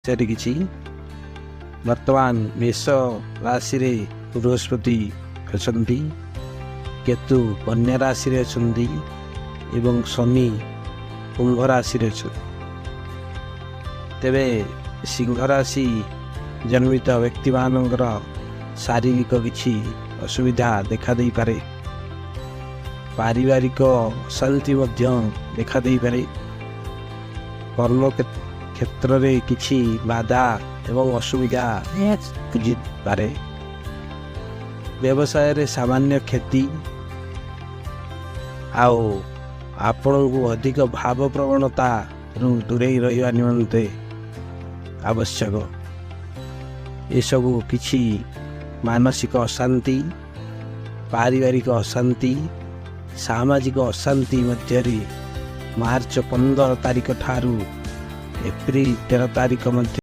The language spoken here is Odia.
ବିଷୟରେ କିଛି। ବର୍ତ୍ତମାନ ମେଷ ରାଶିରେ ବୃହସ୍ପତି ଅଛନ୍ତି, କେତୁ କନ୍ୟା ରାଶିରେ ଅଛନ୍ତି ଏବଂ ଶନି କୁମ୍ଭ ରାଶିରେ ଅଛନ୍ତି। ତେବେ ସିଂହ ରାଶି ଜନ୍ମିତ ବ୍ୟକ୍ତିମାନଙ୍କର ଶାରୀରିକ କିଛି ଅସୁବିଧା ଦେଖା ଦେଇପାରେ, ପାରିବାରିକ ଅଶାନ୍ତି ମଧ୍ୟ ଦେଖା ଦେଇପାରେ। କର୍ମ କ୍ଷେତ୍ରରେ କିଛି ବାଧା ଏବଂ ଅସୁବିଧା ବୁଝିପାରେ। ବ୍ୟବସାୟରେ ସାମାନ୍ୟ କ୍ଷତି ଆଉ ଆପଣଙ୍କୁ ଅଧିକ ଭାବପ୍ରବଣତାରୁ ଦୂରେଇ ରହିବା ନିମନ୍ତେ ଆବଶ୍ୟକ। ଏସବୁ କିଛି ମାନସିକ ଅଶାନ୍ତି, ପାରିବାରିକ ଅଶାନ୍ତି, ସାମାଜିକ ଅଶାନ୍ତି ମଧ୍ୟରେ ମାର୍ଚ୍ଚ 15 ତାରିଖ ଠାରୁ ଏପ୍ରିଲ 13 ତାରିଖ ମଧ୍ୟ